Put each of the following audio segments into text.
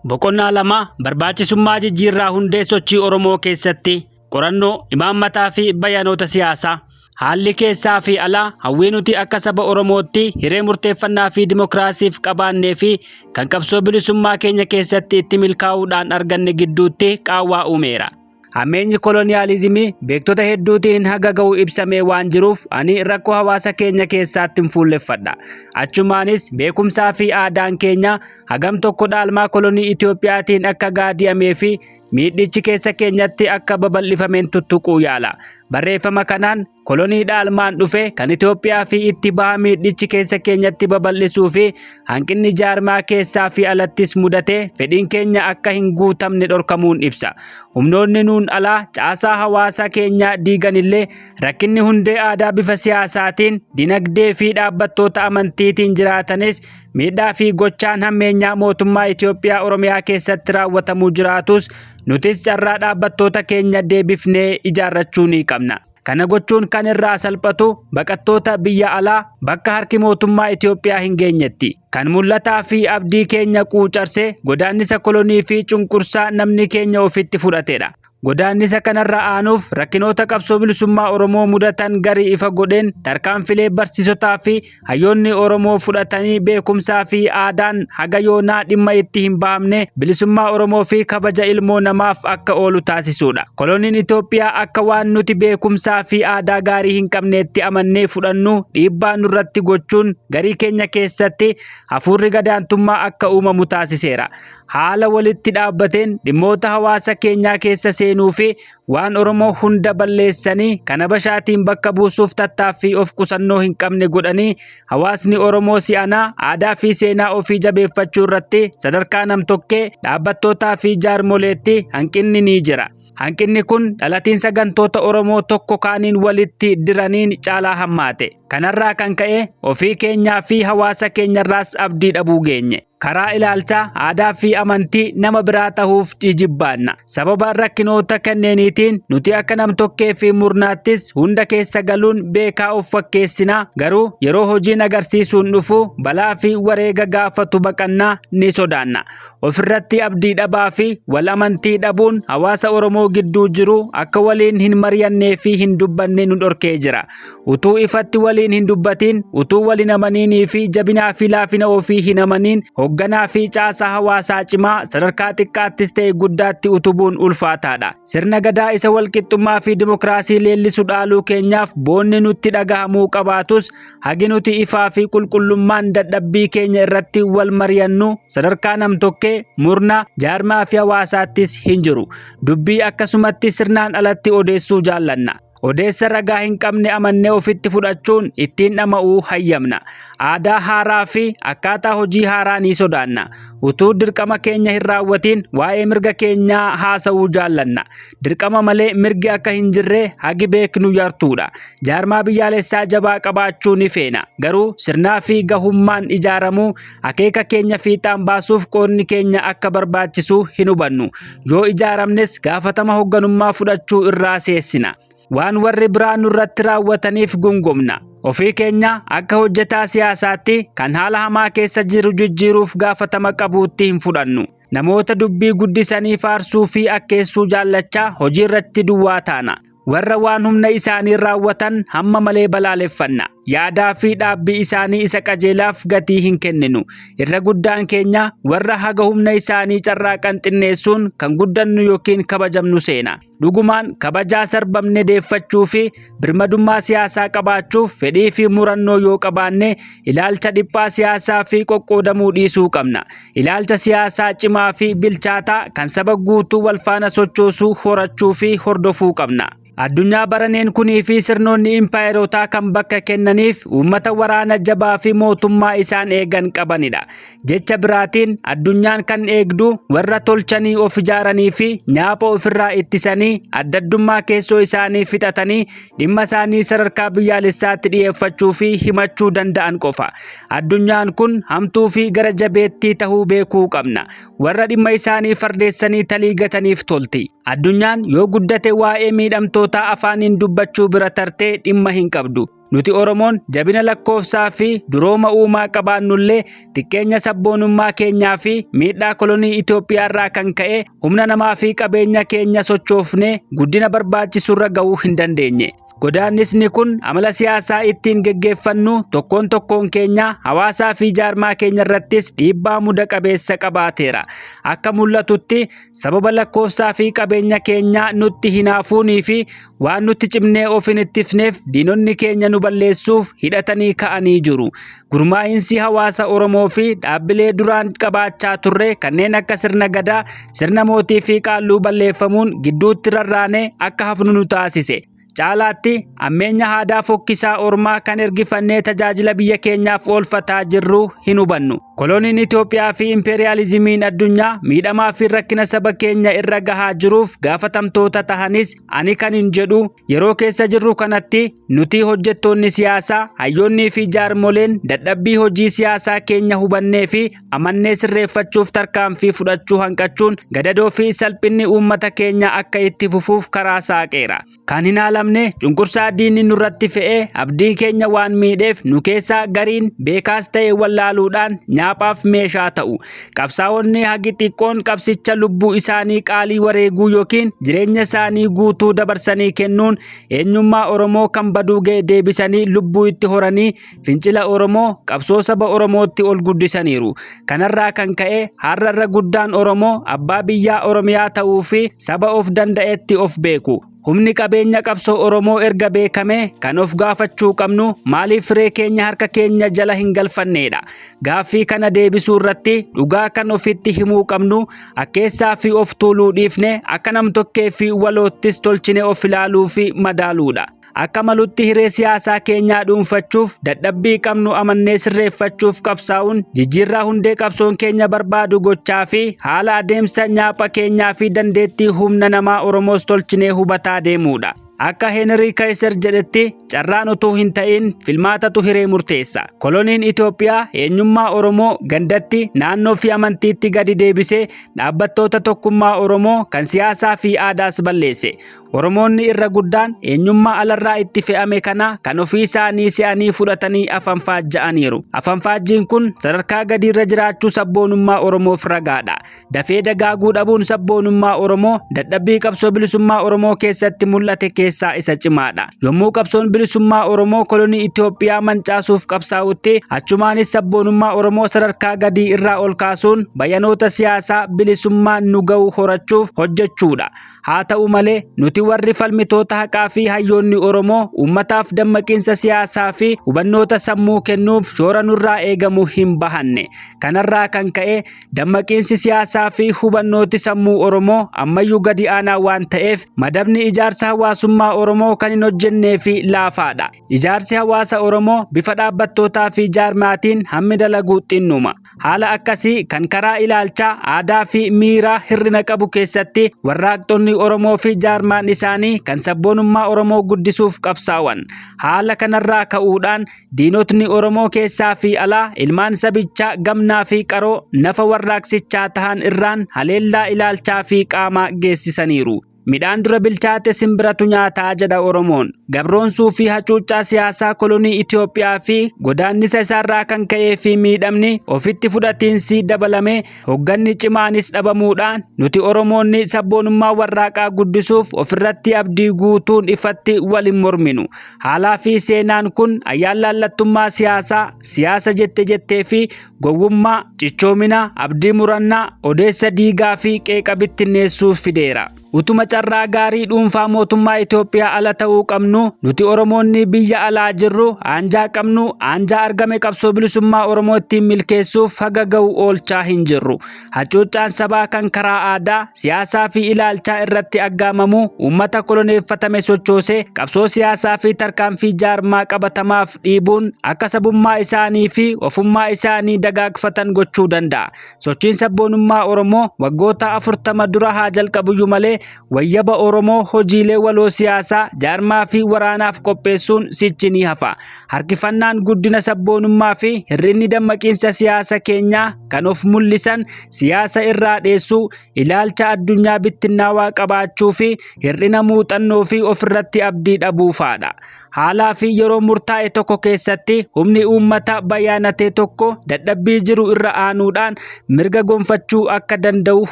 Boqonnaa 2, Barbaachisummaa jijjiirraa hundee sochii Oromoo keessatti qorannoo, imaammataa fi bayanoota siyaasaa. Haalli keessaa fi alaa hawwii nuti akka saba Oromootti hiree murteeffannaa fi dimokiraasiif qabaannee fi kan qabsoo bilisummaa keenya keessatti itti milkaa'uudhaan arganne gidduutti qaawwaa uumeera. Hammeenyi koloniyaalizimii beektota hedduutiin haga ga'u ibsamee waan jiruuf ani rakkoo hawaasa keenya keessaattin fuulleffadha. Achumaanis beekumsaa fi aadaan keenya hagam tokko dhaalmaa kolonii Itoophiyaatiin akka gaadi'amee fi miidhichi keessa keenyatti akka babal'ifameen tuttuquu yaala. Barreeffama kanaan kolonii dhaalmaan dhufe kan Itoophiyaa fi itti baha miidhichi keessa keenyatti babal'isuu fi hanqinni jaarmaa keessaa fi alattis mudate fedhiin keenya akka hin guutamne dhorkamuun ibsa. Humnoonni nuun alaa caasaa hawaasa keenyaa diiganillee rakkinni hundee aadaa bifa siyaasaatiin, dinagdee fi dhaabbattoota amantiitiin jiraatanis miidhaa fi gochaan hammeenyaa mootummaa Itoophiyaa Oromiyaa keessatti raawwatamuu jiraatus nutis carraa dhaabbattoota keenya deebifnee ijaarrachuu ni qabna. Kana gochuun kan irraa salphatu baqattoota biyya alaa bakka harki mootummaa Itoophiyaa hin geenyetti. Kan mul'ataa fi abdii keenya quucarse godaannisa kolonii fi cunqursaa namni keenya ofitti fudhatedha. Godaannisa kanarra aanuuf rakkinoota qabsoo bilisummaa Oromoo mudatan garii ifa godheen tarkaanfilee barsiisotaa fi hayyoonni Oromoo fudhatanii beekumsaa fi aadaan haga yoonaa dhimma itti hin bahamne bilisummaa Oromoo fi kabaja ilmoo namaaf akka oolu taasisuudha. Koloniin Itoophiyaa akka waan nuti beekumsaa fi aadaa gaarii hin qabneetti amannee fudhannu dhiibbaa nurratti gochuun garii keenya keessatti hafuurri gadaantummaa akka uumamu taasiseera. Haala walitti dhaabbateen dhimmoota hawaasa keenyaa keessa seenuu fi waan Oromoo hunda balleessanii kan Habashaatiin bakka buusuuf tattaaffii of qusannoo hin qabne godhanii hawaasni Oromoo si'anaa aadaa fi seenaa ofii jabeeffachuu irratti sadarkaa namtokkee, dhaabbattootaa fi jaarmoleetti hanqinni ni jira. Hanqinni kun dhalatiinsa gantoota Oromoo tokko kaaniin walitti diraniin caalaa hammaate. Kanarraa kan ka'e ofii keenyaa fi hawaasa keenyarraas abdii dhabuu geenye. Karaa ilaalchaa, aadaa fi amantii nama biraa tahuuf jijibbaanna. Sababa rakkinoota kanneeniitiin nuti akka namtokkee fi murnaattis hunda keessa galuun beekaa of fakkeessina. Garuu yeroo hojiin agarsiisuun dhufu balaa fi wareega gaafatu baqannaa ni sodaanna. Ofirratti abdii dhabaa fi wal amantii dhabuun hawaasa Oromoo gidduu jiru akka waliin hin mariyannee fi hin dubbanne nu dhorkee jira. Utuu ifatti waliin hin dubbatiin, utuu wal hin amaniinii fi jabinaa fi laafina ofii hin amaniin hogganaa fi caasaa hawaasaa cimaa sadarkaa xiqqaattis ta'e guddaatti utubuun ulfaataadha. Sirna gadaa isa walqixxummaa fi dimokiraasii leellisu dhaaluu keenyaaf boonni nutti dhagahamuu qabaatus hagi nuti ifaa fi qulqullummaan dadhabbii keenya irratti wal mari'annu sadarkaa namtokkee, murna, jaarmaa fi hawaasaattis hin jiru. Dubbii akkasumatti sirnaan alatti odeessuu jaallanna. Odeessa ragaa hin qabne amannee ofitti fudhachuun ittiin dhama'uu hayyamna. Aadaa haaraa fi akkaataa hojii haaraa ni sodaanna. Utuu dirqama keenya hin raawwatiin waa'ee mirga keenyaa haasa'uu jaallanna. Dirqama malee mirgi akka hin jirre hagi beeknu yartuudha. Jaarmaa biyyaalessaa jabaa qabaachuu ni feena. Garuu sirnaa fi gahummaan ijaaramuu akeeka keenya fiixaan baasuuf qoodni keenya akka barbaachisu hin hubannu. Yoo ijaaramnes gaafatama hogganummaa fudhachuu irraa seessina. Waan warri biraa nurratti raawwataniif gungumna. Ofii keenya akka hojjetaa siyaasaatti kan haala hamaa keessa jiru jijjiiruuf gaafatama qabuutti hin fudhannu. Namoota dubbii guddisanii faarsuu fi akkeessuu jaallachaa hojii irratti duwwaa taana. Warra waan humna isaanii raawwatan hamma malee balaaleffanna. Yaadaa fi dhaabbii isaanii isa qajeelaaf gatii hin kenninu. Irra guddaan keenya warra haga humna isaanii carraaqan xinneessuun kan guddannu yookiin kabajamnu seena. Dhugumaan kabajaa sarbamne deeffachuu fi birmadummaa siyaasaa qabaachuuf fedhii fi murannoo yoo qabaanne ilaalcha dhiphaa siyaasaa fi qoqqoodamuu dhiisuu qabna. Ilaalcha siyaasaa cimaa fi bilchaataa kan saba guutuu walfaana sochoosuu horachuu fi hordofuu qabna. Addunyaa baraneen kunii fi sirnoonni impaayerotaa kan bakka kennaniif uummata waraana jabaa fi mootummaa isaan eegan qabanidha. Jecha biraatiin addunyaan kan eegdu warra tolchanii of ijaaranii fi nyaapha ofirraa ittisanii addaddummaa keessoo isaanii fixatanii dhimma isaanii sadarkaa biyyaalessaatti dhiyeeffachuu fi himachuu danda'an qofa. Addunyaan kun hamtuu fi gara jabeettii tahuu beekuu qabna. Warra dhimma isaanii fardeessanii taliigataniif tolti. Addunyaan yoo guddate waa'ee miidhamtootaa afaaniin dubbachuu bira tartee dhimma hin qabdu. Nuti Oromoon jabina lakkoofsaa fi durooma uumaa qabaannullee xiqqeenya sabboonummaa keenyaa fi miidhaa kolonii Itoophiyaarraa kan ka'e humna namaa fi qabeenya keenya sochoofnee guddina barbaachisurra ga'uu hin dandeenye. Godaannisni kun amala siyaasaa ittiin geggeeffannu tokkoon tokkoon keenya hawaasaa fi jaarmaa keenya irrattis dhiibbaa muda qabeessa qabaateera. Akka mul'atutti sababa lakkoofsaa fi qabeenya keenyaa nutti hinaafuunii fi waan nutti cimnee of hin ittifneef diinonni keenya nu balleessuuf hidhatanii ka'anii jiru. Gurmaa'iinsi hawaasa Oromoo fi dhaabbilee duraan qabaachaa turre kanneen akka sirna gadaa, sirna mootii fi qaalluu balleeffamuun gidduutti rarraanee akka hafnu nu taasise. Caalaatti ammeenya aadaa fokkisaa ormaa kan ergifannee tajaajila biyya keenyaaf oolfataa jirru hin hubannu. Koloniin Itoophiyaa fi impeeriyaalizimiin addunyaa miidhamaa fi rakkina saba keenya irra gahaa jiruuf gaafatamtoota tahanis ani kan hin jedhu yeroo keessa jirru kanatti nuti hojjettoonni siyaasaa, hayyoonnii fi jaarmoleen dadhabbii hojii siyaasaa keenya hubannee fi amannee sirreeffachuuf tarkaanfii fudhachuu hanqachuun gadadoo fi salphinni uummata keenya akka itti fufuuf karaa saaqeera. Kan hin haalamne cunqursaa diinni nurratti fe'ee abdii keenya waan miidheef nu keessaa gariin beekaas ta'e wallaaluudhaan nyaaphaaf meeshaa ta'u. Qabsaa'onni hagi xiqqoon qabsicha lubbuu isaanii qaalii wareeguu yookiin jireenya isaanii guutuu dabarsanii kennuun eenyummaa Oromoo kan baduu ga'e deebisanii lubbuu itti horanii fincila Oromoo qabsoo saba Oromootti ol guddisaniiru. Kanarraa kan ka'e har'a irra guddaan Oromoo abbaa biyyaa Oromiyaa ta'uu fi saba of danda'etti of beeku. Humni qabeenya qabsoo Oromoo erga beekame kan of gaafachuu qabnu maaliif firee keenya harka keenya jala hin galfanneedha. Gaaffii kana deebisuu irratti dhugaa kan ofitti himuu qabnu akkeessaa fi of tuuluu dhiifne akka namtokkee fi waloottis tolchine of ilaaluu fi madaaluudha. Akka malutti hiree siyaasaa keenyaa dhuunfachuuf dadhabbii qabnu amannee sirreeffachuuf qabsaa'uun jijjiirraa hundee qabsoon keenya barbaadu gochaa fi haala adeemsa nyaapha keenyaa fi dandeettii humna namaa Oromoos tolchinee hubataa deemuudha. Akka Heenrii Kaayiser jedhetti carraan utuu hin ta'in filmaatatu hiree murteessa. Koloniin Itoophiyaa eenyummaa Oromoo gandatti, naannoo fi amantiitti gadi deebisee dhaabbattoota tokkummaa Oromoo kan siyaasaa fi aadaas balleesse. Oromoonni irra guddaan eenyummaa alarraa itti fe'ame kana kan ofii isaanii se'anii fudhatanii afanfaajja'aniiru. Afanfaajjiin kun sadarkaa gadiirra jiraachuu sabboonummaa Oromoof ragaadha. Dafee dagaaguu dhabuun sabboonummaa Oromoo dadhabbii qabsoo bilisummaa Oromoo keessatti mul'ate keessaa isa cimaadha. Yommuu qabsoon bilisummaa Oromoo kolonii Itoophiyaa mancaasuuf qabsaa'utti achumaanis sabboonummaa Oromoo sadarkaa gadii irraa ol kaasuun bayanoota siyaasaa bilisummaan nu ga'u horachuuf hojjechuudha. Haa ta'u malee nuti warri falmitoota haqaa fi hayyoonni Oromoo uummataaf dammaqiinsa siyaasaa fi hubannoota sammuu kennuuf shoora nurraa eegamu hin bahanne. Kanarraa kan ka'e dammaqiinsi siyaasaa fi hubannooti sammuu Oromoo ammayyuu gadi aanaa waan ta'eef madabni ijaarsa hawaasummaa Oromoo kan hin hojjennee fi laafaadha. Ijaarsi hawaasa Oromoo bifa dhaabbattootaa fi jaarmaatiin hammi dalagu xinnuma. Haala akkasii kan karaa ilaalchaa, aadaa fi miiraa hir'ina qabu keessatti warraaqxonni Oromoo fi jaarmaan isaanii kan sabboonummaa Oromoo guddisuuf qabsaa'an. Haala kanarraa ka'uudhaan diinotni Oromoo keessaa fi alaa ilmaan sabichaa gamnaa fi qaroo nafa warraaqsichaa tahan irraan haleellaa ilaalchaa fi qaamaa geessisaniiru. Midhaan dura bilchaate simbiratu nyaataa jedha Oromoon. Gabroonsuu fi hacuuccaa siyaasaa kolonii Itoophiyaa fi godaannisa isaarraa kan ka'ee fi miidhamni ofitti fudhatiinsi dabalame hogganni cimaanis dhabamuudhaan nuti Oromoonni sabboonummaa warraaqaa guddisuuf ofirratti abdii guutuun ifatti wal hin morminu. Haalaa fi seenaan kun ayyaanlaallattummaa siyaasaa, siyaasa jette jettee fi gowwummaa, cichoomina, abdii murannaa, odeessa diigaa fi qeeqa bittinneessuu fideera. Utuma carraa gaarii dhuunfaa mootummaa Itoophiyaa ala ta'uu qabnu nuti Oromoonni biyya alaa jirru aanjaa qabnu aanjaa argame qabsoo bilisummaa Oromoo ittiin milkeessuuf haga ga'u oolchaa hin jirru. Hacuuccaan sabaa kan karaa aadaa, siyaasaa fi ilaalchaa irratti aggaamamu uummata koloneeffatame sochoosee qabsoo siyaasaa fi tarkaanfii jaarmaa qabatamaaf dhiibuun akka sabummaa isaanii fi ofummaa isaanii dagaagfatan gochuu danda'a. Sochiin sabboonummaa Oromoo waggoota 40 dura haa jalqabuyyuu malee malee wayyaba Oromoo hojiilee waloo siyaasaa, jaarmaa fi waraanaaf qopheessuun sichi ni hafa. Harkifannaan guddina sabboonummaa fi hir'inni dammaqiinsa siyaasa keenyaa kan of mul'isan siyaasa irraa dheessuu, ilaalcha addunyaa bittinnaawaa qabaachuu fi hir'ina muuxannoo fi ofirratti abdii dhabuu fa'aadha. Haalaa fi yeroo murtaa'e tokko keessatti humni uummata bayaanatee tokko dadhabbii jiru irra aanuudhaan mirga gonfachuu akka danda'u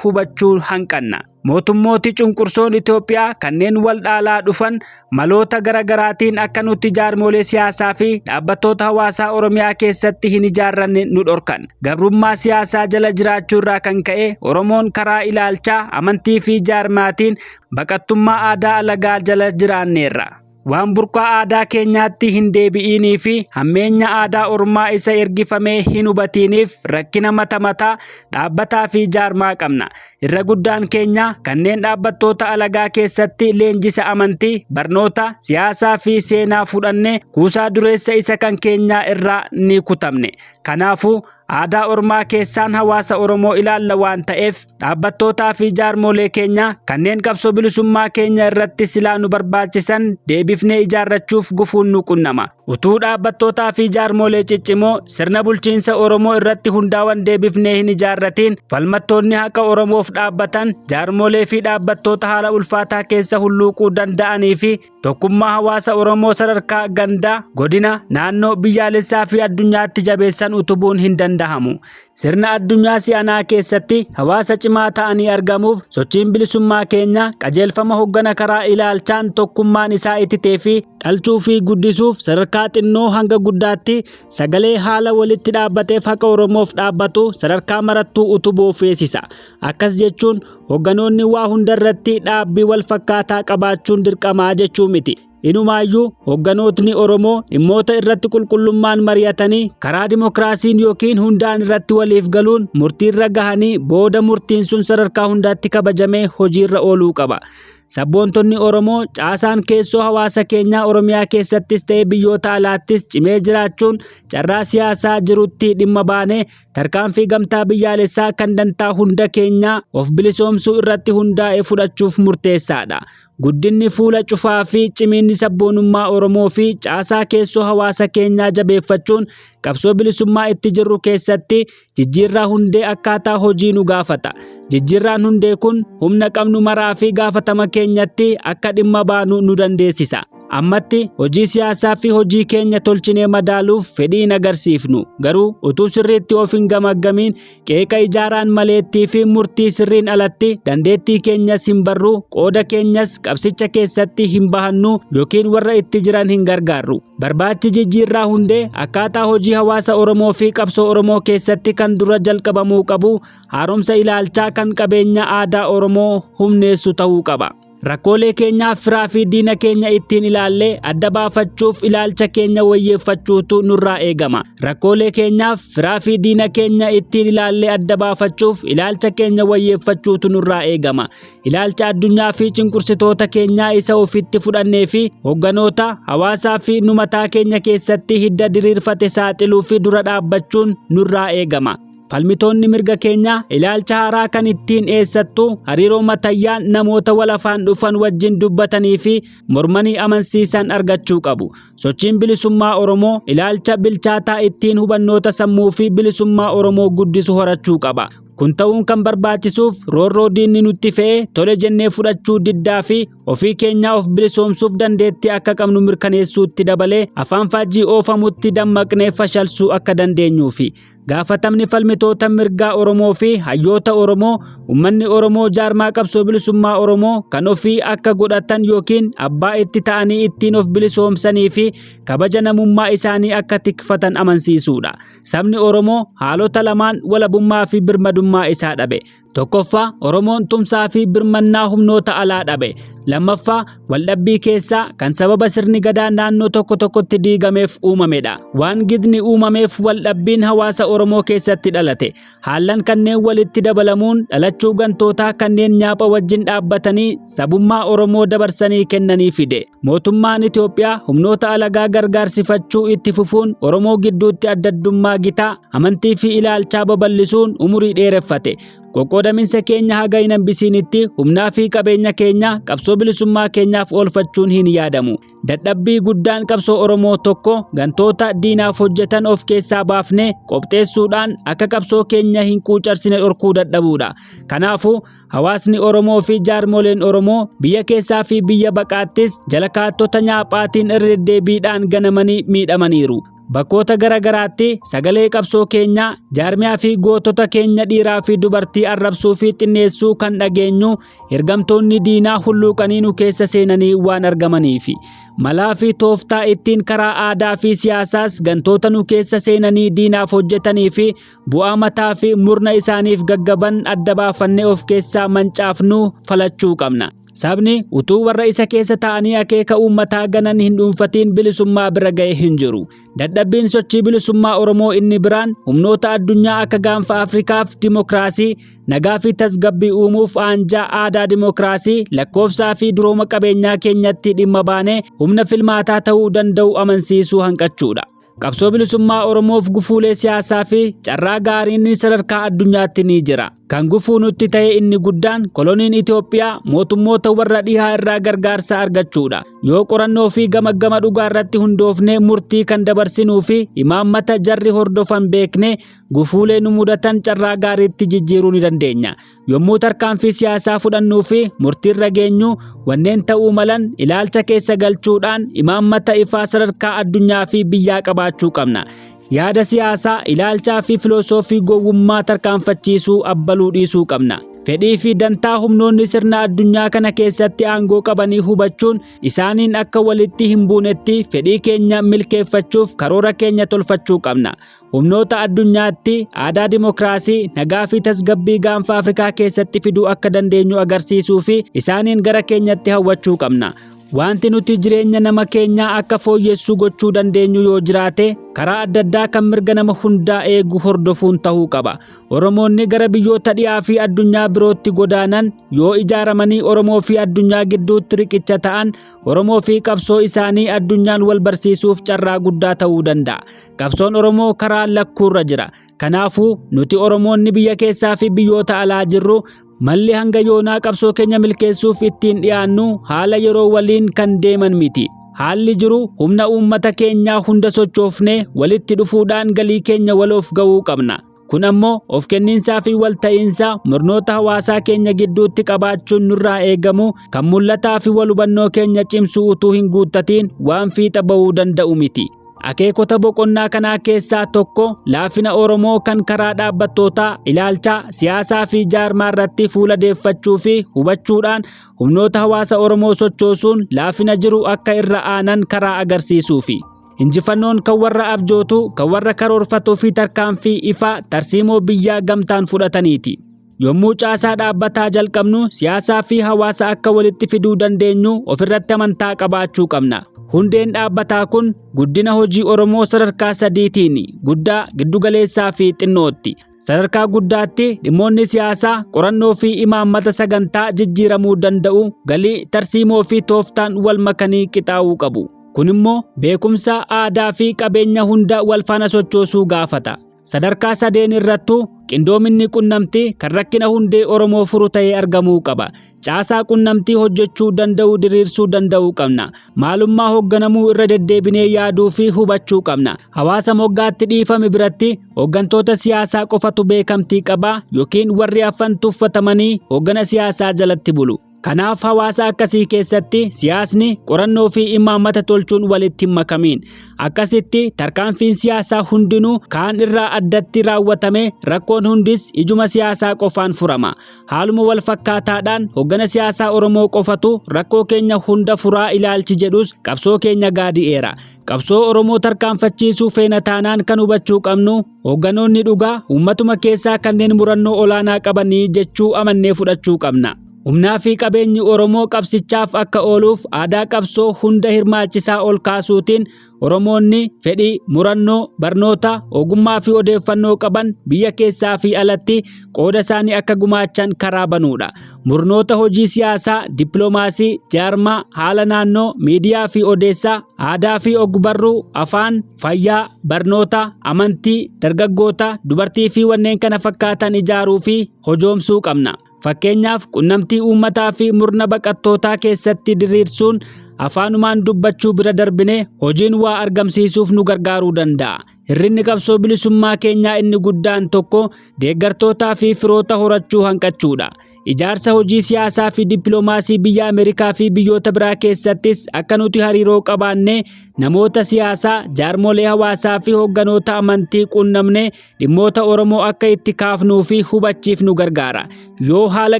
hubachuu hanqanna. Mootummooti cunqursoon Itoophiyaa kanneen wal dhaalaa dhufan maloota garaagaraatiin akka nuti jaarmolee siyaasaa fi dhaabbattoota hawaasaa Oromiyaa keessatti hin ijaarranne nu dhorkan. Gabrummaa siyaasaa jala jiraachuu irraa kan ka'e Oromoon karaa ilaalchaa, amantii fi jaarmaatiin baqattummaa aadaa alagaa jala jiraanneerra. Waan burqaa aadaa keenyaatti hin deebi'iinii fi hammeenya aadaa ormaa isa ergifamee hin hubatiiniif rakkina mata mataa dhaabbataa fi jaarmaa qabna. Irra guddaan keenya kanneen dhaabbattoota alagaa keessatti leenjisa amantii, barnoota, siyaasaa fi seenaa fudhanne kuusaa dureessa isa kan keenyaa irraa ni kutamne. Kanaafuu aadaa ormaa keessaan hawaasa Oromoo ilaalla waan ta'eef dhaabbattootaa fi jaarmolee keenya kanneen qabsoo bilisummaa keenya irratti silaa nu barbaachisan deebifnee ijaarrachuuf gufuun nu qunnama. Utuu dhaabbattootaa fi jaarmolee ciccimoo sirna bulchiinsa Oromoo irratti hundaawan deebifnee hin ijaarratiin falmattoonni haqa Oromoof dhaabbatan jaarmolee fi dhaabbattoota haala ulfaataa keessa hulluuquu danda'anii fi tokkummaa hawaasa Oromoo sadarkaa gandaa, godina, naannoo, biyyaalessaa fi addunyaatti jabeessan utubuun hin danda'amu. Sirna addunyaa si'anaa keessatti hawaasa cimaa ta'anii argamuuf sochiin bilisummaa keenya qajeelfama hoggana karaa ilaalchaan tokkummaan isaa ititee fi dhalchuu fi guddisuuf sadarkaa xinnoo hanga guddaatti sagalee haala walitti dhaabbateef haqa Oromoof dhaabbatu sadarkaa marattuu utubuu feesisa. Akkas jechuun hogganoonni waa hundarratti dhaabbii wal fakkaataa qabaachuun dirqamaa jechuu miti. Inumaayyuu hogganootni Oromoo dhimmoota irratti qulqullummaan mari'atanii karaa dimokiraasiin yookiin hundaan irratti waliif galuun murtiirra gahanii booda murtiin sun sadarkaa hundaatti kabajamee hojiirra ooluu qaba. Sabboontonni Oromoo caasaan keessoo hawaasa keenyaa Oromiyaa keessattis ta'e biyyoota alaattis cimee jiraachuun carraa siyaasaa jirutti dhimma baanee tarkaanfii gamtaa biyyaalessaa kan dantaa hunda keenyaa of bilisoomsuu irratti hundaa'e fudhachuuf murteessaadha. Guddinni fuula cufaa fi cimiinni sabboonummaa Oromoo fi caasaa keessoo hawaasa keenyaa jabeeffachuun qabsoo bilisummaa itti jirru keessatti jijjiirraa hundee akkaataa hojii nu gaafata. Jijjiirraan hundee kun humna qabnu maraa fi gaafatama keenyatti akka dhimma baanu nu dandeessisa. Ammatti hojii siyaasaa fi hojii keenya tolchinee madaaluuf fedhii hin agarsiifnu. Garuu utuu sirriitti of hin gamaggamiin qeeqa ijaaraan maleettii fi murtii sirriin alatti dandeettii keenyas hin barru, qooda keenyas qabsicha keessatti hin bahannu yookiin warra itti jiran hin gargaarru. Barbaachi jijjiirraa hundee akkaataa hojii hawaasa Oromoo fi qabsoo Oromoo keessatti kan dura jalqabamuu qabu haaromsa ilaalchaa kan qabeenya aadaa Oromoo humneessu ta'uu qaba. Rakkoolee keenyaaf firaa fi diina keenya ittiin ilaallee adda baafachuuf ilaalcha keenya wayyeeffachuutu nurraa eegama. Rakkoolee keenyaaf firaa fi diina keenya ittiin ilaallee adda baafachuuf ilaalcha keenya wayyeeffachuutu nurraa eegama. Ilaalcha addunyaa fi cunqursitoota keenyaa isa ofitti fudhannee fi hogganoota hawaasaa fi nu mataa keenya keessatti hidda diriirfate saaxiluu fi dura dhaabbachuun nurraa eegama. Falmitoonni mirga keenyaa ilaalcha haaraa kan ittiin eessattuu hariiroo matayyaan namoota wal afaan dhufan wajjin dubbatanii fi mormanii amansiisan argachuu qabu. Sochiin bilisummaa Oromoo ilaalcha bilchaataa ittiin hubannoota sammuu fi bilisummaa Oromoo guddisu horachuu qaba. Kun ta'uun kan barbaachisuuf roorroo diinni nutti fe'e tole jennee fudhachuu diddaa fi ofii keenyaa of bilisoomsuuf dandeettii akka qabnu mirkaneessuutti dabalee afaan faajjii oofamutti dammaqnee fashalsuu akka dandeenyuufi. Gaafatamni falmitoota mirgaa Oromoo fi hayyoota Oromoo uummanni Oromoo jaarmaa qabsoo bilisummaa Oromoo kan ofii akka godhatan yookiin abbaa itti ta'anii ittiin of bilisoomsanii fi kabaja namummaa isaanii akka tikfatan amansiisuudha. Sabni Oromoo haalota lamaan walabummaa fi birmadummaa isaa dhabe. Tokkoffaa Oromoon tumsaa fi birmannaa humnoota alaa dhabe. Lammaffaa waldhabbii keessaa kan sababa sirni gadaa naannoo tokko tokkotti diigameef uumamedha. Waan gidni uumameef waldhabbiin hawaasa Oromoo keessatti dhalate. Haallan kanneen walitti dabalamuun dhalachuu gantootaa kanneen nyaapha wajjin dhaabbatanii sabummaa Oromoo dabarsanii kennanii fide. Mootummaan Itoophiyaa humnoota alagaa gargaarsifachuu itti fufuun Oromoo gidduutti addaddummaa gitaa, amantii fi ilaalchaa babal'isuun umurii dheereffate. Qoqqoodaminsa keenya haga hin hambisiinitti humnaa fi qabeenya keenya qabsoo bilisummaa keenyaaf oolfachuun hin yaadamu. Dadhabbii guddaan qabsoo Oromoo tokko gantoota diinaaf hojjetan of keessaa baafnee qopheessuudhaan akka qabsoo keenya hin quucarsine dhorkuu dadhabuudha. Kanaafuu hawaasni Oromoo fi jaarmoleen Oromoo biyya keessaa fi biyya baqaattis jala kaattota nyaaphaatiin irra deddeebiidhaan ganamanii miidhamaniiru. Bakkoota gara garaatti sagalee qabsoo keenyaa, jaarmiyaa fi gootota keenya dhiiraa fi dubartii arrabsuu fi xinneessuu kan dhageenyu ergamtoonni diinaa hulluuqanii nu keessa seenanii waan argamaniifi. Malaa fi tooftaa ittiin karaa aadaa fi siyaasaas gantoota nu keessa seenanii diinaaf hojjetanii fi bu'aa mataa fi murna isaaniif gaggaban adda baafannee of keessaa mancaafnu falachuu qabna. Sabni utuu warra isa keessa taa'anii akeeka uummataa ganan hin dhuunfatiin bilisummaa bira ga'e hin jiru. Dadhabbiin sochii bilisummaa Oromoo inni biraan humnoota addunyaa akka gaanfa Afrikaaf dimokiraasii, nagaa fi tasgabbii uumuuf aanjaa aadaa dimokiraasii, lakkoofsaa fi durooma qabeenyaa keenyatti dhimma baanee humna filmaataa ta'uu danda'u amansiisuu hanqachuudha. Qabsoo bilisummaa Oromoof gufuulee siyaasaa fi carraa gaariin sadarkaa addunyaatti ni jira. Kan gufuu nutti ta'e inni guddaan koloniin Itoophiyaa mootummoota warra dhihaa irraa gargaarsa argachuudha. Yoo qorannoo fi gamaggama dhugaa irratti hundoofnee murtii kan dabarsinuu fi imaammata jarri hordofan beeknee gufuulee nu mudatan carraa gaariitti jijjiiruu ni dandeenya. Yommuu tarkaanfii siyaasaa fudhannuu fi murtiirra geenyu wanneen ta'uu malan ilaalcha keessa galchuudhaan imaammata ifaa sadarkaa addunyaa fi biyyaa qabaachuu qabna. Yaada siyaasaa, ilaalchaa fi filosoofii gowwummaa tarkaanfachiisuu abbaluu dhiisuu qabna. Fedhii fi dantaa humnoonni sirna addunyaa kana keessatti aangoo qabanii hubachuun isaaniin akka walitti hin buunetti fedhii keenya milkeeffachuuf karoora keenya tolfachuu qabna. Humnoota addunyaatti aadaa dimokiraasii, nagaa fi tasgabbii gaanfa Afrikaa keessatti fiduu akka dandeenyu agarsiisuu fi isaaniin gara keenyatti hawwachuu qabna. Wanti nuti jireenya nama keenyaa akka fooyyessuu gochuu dandeenyu yoo jiraate karaa adda addaa kan mirga nama hundaa eegu hordofuun ta'uu qaba. Oromoonni gara biyyoota dhiyaa fi addunyaa birootti godaanan yoo ijaaramanii Oromoo fi addunyaa gidduutti riqicha ta'an Oromoo fi qabsoo isaanii addunyaan wal barsiisuuf carraa guddaa ta'uu danda'a. Qabsoon Oromoo karaa lakkuurra jira. Kanaafuu nuti Oromoonni biyya keessaa fi biyyoota alaa jirru malli hanga yoonaa qabsoo keenya milkeessuuf ittiin dhiyaannu haala yeroo waliin kan deeman miti. Haalli jiru humna uummata keenyaa hunda sochoofnee walitti dhufuudhaan galii keenya waloof ga'uu qabna. Kun ammoo of kenniinsaa fi walta'iinsa murnoota hawaasaa keenya gidduutti qabaachuun nurraa eegamu kan mul'ataa fi wal hubannoo keenya cimsu utuu hin guuttatiin waan fiixa ba'uu danda'u miti. Akeekota boqonnaa kanaa keessaa tokko laafina Oromoo kan karaa dhaabbattootaa, ilaalchaa, siyaasaa fi jaarmaa irratti fuula deeffachuu fi hubachuudhaan humnoota hawaasa Oromoo sochoosuun laafina jiru akka irra aanan karaa agarsiisuufi. Injifannoon kan warra abjootu, kan warra karoorfatuu fi tarkaanfii ifaa tarsiimoo biyyaa gamtaan fudhataniiti. Yommuu caasaa dhaabbataa jalqabnu siyaasaa fi hawaasa akka walitti fiduu dandeenyu ofirratti amantaa qabaachuu qabna. Hundeen dhaabbataa kun guddina hojii Oromoo sadarkaa sadiitiin guddaa, giddugaleessaa fi xinnootti. Sadarkaa guddaatti dhimmoonni siyaasaa qorannoo fi imaammata sagantaa jijjiiramuu danda'u galii tarsiimoo fi tooftaan wal makanii qixaa'uu qabu. Kun immoo beekumsa aadaa fi qabeenya hunda wal faana sochoosuu gaafata. Sadarkaa sadeen irrattuu qindoominni qunnamtii kan rakkina hundee Oromoo furu ta'ee argamuu qaba. Caasaa qunnamtii hojjechuu danda'u diriirsuu danda'uu qabna. Maalummaa hoogganamuu irra deddeebinee yaaduu fi hubachuu qabna. Hawaasa moggaatti dhiifame biratti hooggantoota siyaasaa qofatu beekamtii qaba yookiin warri hafan tuffatamanii hooggana siyaasaa jalatti bulu. Kanaaf hawaasa akkasii keessatti siyaasni qorannoo fi imaammata tolchuun walitti hin makamiin. Akkasitti tarkaanfiin siyaasaa hundinuu kaan irraa addatti raawwatame rakkoon hundis ijuma siyaasaa qofaan furama. Haaluma wal fakkaataadhaan hoggana siyaasaa Oromoo qofatu rakkoo keenya hunda furaa ilaalchi jedhus qabsoo keenya gaadi'eera. Qabsoo Oromoo tarkaanfachiisuu feena taanaan kan hubachuu qabnu hoogganoonni dhugaa uummatuma keessaa kanneen murannoo olaanaa qabanii jechuu amannee fudhachuu qabna. Humnaa fi qabeenyi Oromoo qabsichaaf akka ooluuf aadaa qabsoo hunda hirmaachisaa ol kaasuutiin Oromoonni fedhii, murannoo, barnoota, ogummaa fi odeeffannoo qaban biyya keessaa fi alatti qooda isaanii akka gumaachan karaa banuudha. Murnoota hojii siyaasaa, dippiloomaasii, jaarmaa, haala naannoo, miidiyaa fi odeessaa, aadaa fi ogbarruu, afaan, fayyaa, barnoota, amantii, dargaggoota, dubartii fi wanneen kana fakkaatan ijaaruu fi hojoomsuu qabna. Fakkeenyaaf qunnamtii uummataa fi murna baqattootaa keessatti diriirsuun afaanumaan dubbachuu bira darbine hojiin waa argamsiisuuf nu gargaaruu danda'a. Hir'inni qabsoo bilisummaa keenyaa inni guddaan tokko deeggartootaa fi firoota horachuu hanqachuudha. Ijaarsa hojii siyaasaa fi dippiloomaasii biyya Ameerikaa fi biyyoota biraa keessattis akka nuti hariiroo qabaannee namoota siyaasaa, jaarmolee hawaasaa fi hoogganoota amantii qunnamnee dhimmoota Oromoo akka itti kaafnuu fi hubachiifnu gargaara. Yoo haala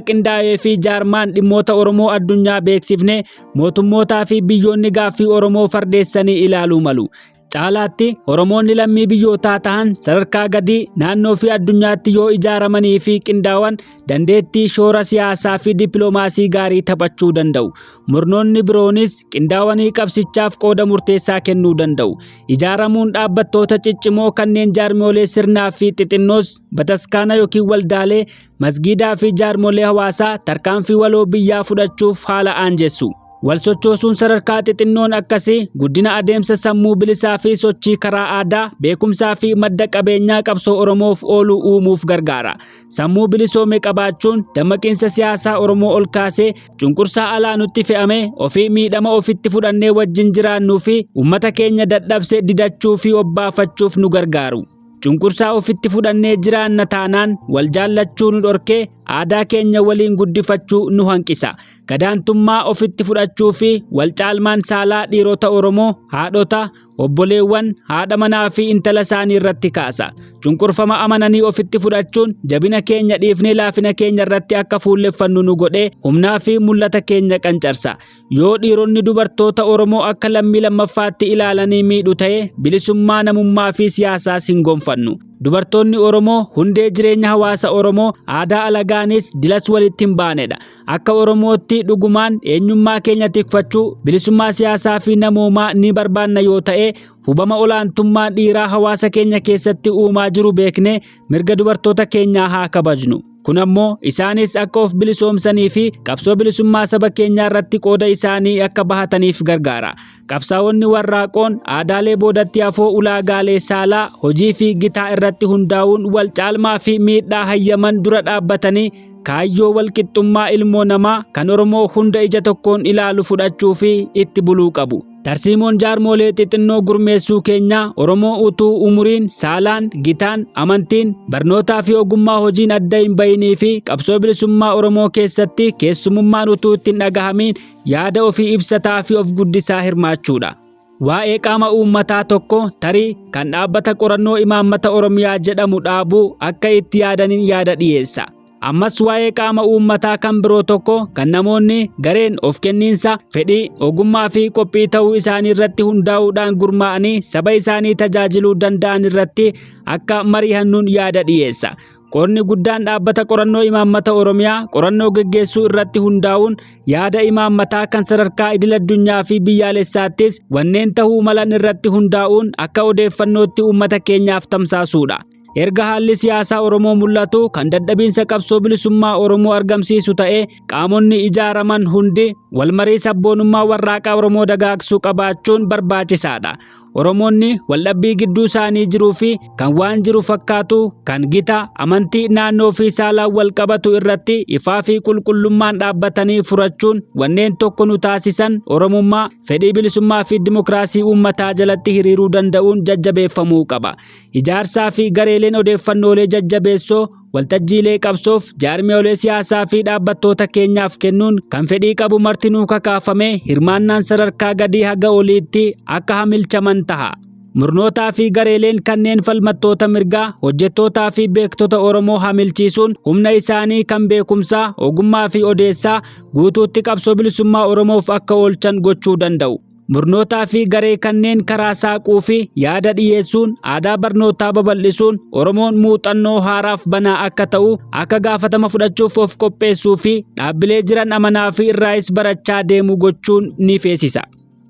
qindaa'ee fi jaarmaan dhimmoota Oromoo addunyaa beeksifne mootummootaa fi biyyoonni gaaffii Oromoo fardeessanii ilaaluu malu. Caalaatti Oromoonni lammii biyyootaa tahan sadarkaa gadii naannoo fi addunyaatti yoo ijaaramanii fi qindaawan dandeettii shoora siyaasaa fi dippiloomaasii gaarii taphachuu danda'u. Murnoonni biroonis qindaawanii qabsichaaf qooda murteessaa kennuu danda'u. Ijaaramuun dhaabbattoota ciccimoo kanneen jaarmoolee sirnaa fi xixinnoos bataskaana yookiin waldaalee masgiidaa fi jaarmolee hawaasaa tarkaanfii waloo biyyaa fudhachuuf haala aanjessu. Wal sochoosuun sadarkaa xixinnoon akkasii guddina adeemsa sammuu bilisaa fi sochii karaa aadaa, beekumsaa fi madda qabeenyaa qabsoo Oromoof oolu uumuuf gargaara. Sammuu bilisoome qabaachuun dammaqiinsa siyaasaa Oromoo ol kaasee cunqursaa alaa nutti fe'ame ofii miidhama ofitti fudhannee wajjin jiraannuu fi uummata keenya dadhabsee didachuu fi obbaafachuuf nu gargaaru. Cunqursaa ofitti fudhannee jiraanna taanaan wal jaallachuu nu dhorkee aadaa keenya waliin guddifachuu nu hanqisa. Gadaantummaa ofitti fudhachuu fi wal caalmaan saalaa dhiirota Oromoo, haadhota, obboleewwan, haadha manaa fi intala isaanii irratti kaasa. Cunqurfama amananii ofitti fudhachuun jabina keenya dhiifnee laafina keenya irratti akka fuulleffannu nu godhee humnaa fi mul'ata keenya qancarsa. Yoo dhiironni dubartoota Oromoo akka lammii lammaffaatti ilaalanii miidhu ta'e bilisummaa namummaa fi siyaasaas hin gonfannu. Dubartoonni Oromoo hundee jireenya hawaasa Oromoo aadaa alagaanis dilas walitti hin baanedha. Akka Oromootti dhugumaan eenyummaa keenya tikfachuu, bilisummaa siyaasaa fi namoomaa ni barbaanna yoo ta'e hubama olaantummaa dhiiraa hawaasa keenya keessatti uumaa jiru beeknee mirga dubartoota keenyaa haa kabajnu. Kun ammoo isaanis akka of bilisoomsanii fi qabsoo bilisummaa saba keenyaa irratti qooda isaanii akka bahataniif gargaara. Qabsaa'onni warraaqoon aadaalee boodatti hafoo ulaagaalee saalaa, hojii fi gitaa irratti hundaa'uun wal caalmaa fi miidhaa hayyaman dura dhaabbatanii kaayyoo wal qixxummaa ilmoo namaa kan Oromoo hunda ija tokkoon ilaalu fudhachuu fi itti buluu qabu. Tarsiimoon jaarmolee xixinnoo gurmeessuu keenyaa Oromoo utuu umuriin, saalaan, gitaan, amantiin, barnootaa fi ogummaa hojiin adda hin bayinii fi qabsoo bilisummaa Oromoo keessatti keessumummaan utuu itti hin dhagahamiin yaada ofii ibsataa fi of guddisaa hirmaachuudha. Waa'ee qaama uummataa tokko tarii kan dhaabbata qorannoo imaammata Oromiyaa jedhamu dhaabuu akka itti yaadaniin yaada dhiyeessa. Ammas waa'ee qaama uummataa kan biroo tokko kan namoonni gareen of kenniinsa, fedhii, ogummaa fi qophii ta'uu isaanii irratti hundaa'uudhaan gurmaa'anii saba isaanii tajaajiluu danda'an irratti akka mari'annuun yaada dhiyeessa. Qoodni guddaan dhaabbata qorannoo imaammata Oromiyaa qorannoo geggeessuu irratti hundaa'uun yaada imaammataa kan sadarkaa idil addunyaa fi biyyaalessaattis wanneen ta'uu malan irratti hundaa'uun akka odeeffannootti uummata keenyaaf tamsaasuudha. Erga haalli siyaasaa Oromoo mul'atu kan dadhabiinsa qabsoo bilisummaa Oromoo argamsiisu ta'ee qaamonni ijaaraman hundi walmarii sabboonummaa warraaqaa Oromoo dagaagsuu qabaachuun barbaachisaadha. Oromoonni waldhabbii gidduu isaanii jiruu fi kan waan jiru fakkaatu kan gita amantii naannoo fi saalaan wal qabatu irratti ifaa fi qulqullummaan dhaabbatanii furachuun wanneen tokko nu taasisan Oromummaa, fedhii bilisummaa fi dimokiraasii uummataa jalatti hiriiruu danda'uun jajjabeeffamuu qaba. Ijaarsaa fi gareeleen odeeffannoolee jajjabeessoo waltajjiilee qabsoof jaarmiyoolee siyaasaa fi dhaabbattoota keenyaaf kennuun kan fedhii qabu martinuu kakaafamee hirmaannaan sadarkaa gadii haga oliitti akka hamilchaman taha. Murnootaa fi gareeleen kanneen falmattoota mirgaa, hojjettootaa fi beektota Oromoo hamilchiisuun humna isaanii kan beekumsaa, ogummaa fi odeessaa guutuutti qabsoo bilisummaa Oromoof akka oolchan gochuu danda'u. Murnootaa fi garee kanneen karaa saaquu fi yaada dhiyeessuun aadaa barnootaa babal'isuun Oromoon muuxannoo haaraaf banaa akka ta'u akka gaafatama fudhachuuf of qopheessuu fi dhaabbilee jiran amanaa fi irraayis barachaa deemu gochuun ni feesisa.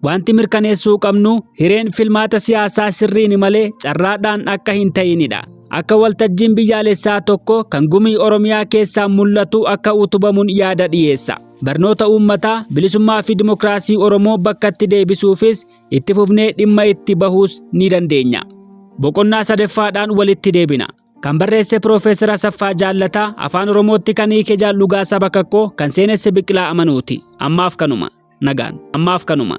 Wanti mirkaneessuu qabnu hireen filmaata siyaasaa sirriin malee carraadhaan akka hin ta'inidha. Akka waltajjiin biyyaalessaa tokko kan gumii Oromiyaa keessaa mul'atu akka utubamuun yaada dhiyeessa. Barnoota uummataa bilisummaa fi dimokiraasii Oromoo bakkatti deebisuufis itti fufnee dhimma itti bahuus ni dandeenya. Boqonnaa sadaffaadhaan walitti deebina. Kan barreesse Piroofeesar Asaffaa Jaallataa Afaan Oromootti kan hiike Jaallugaa Saba Kakkoo kan seenesse Biqilaa Amanuuti. Ammaaf kanuma. Nagaan. Ammaaf kanuma.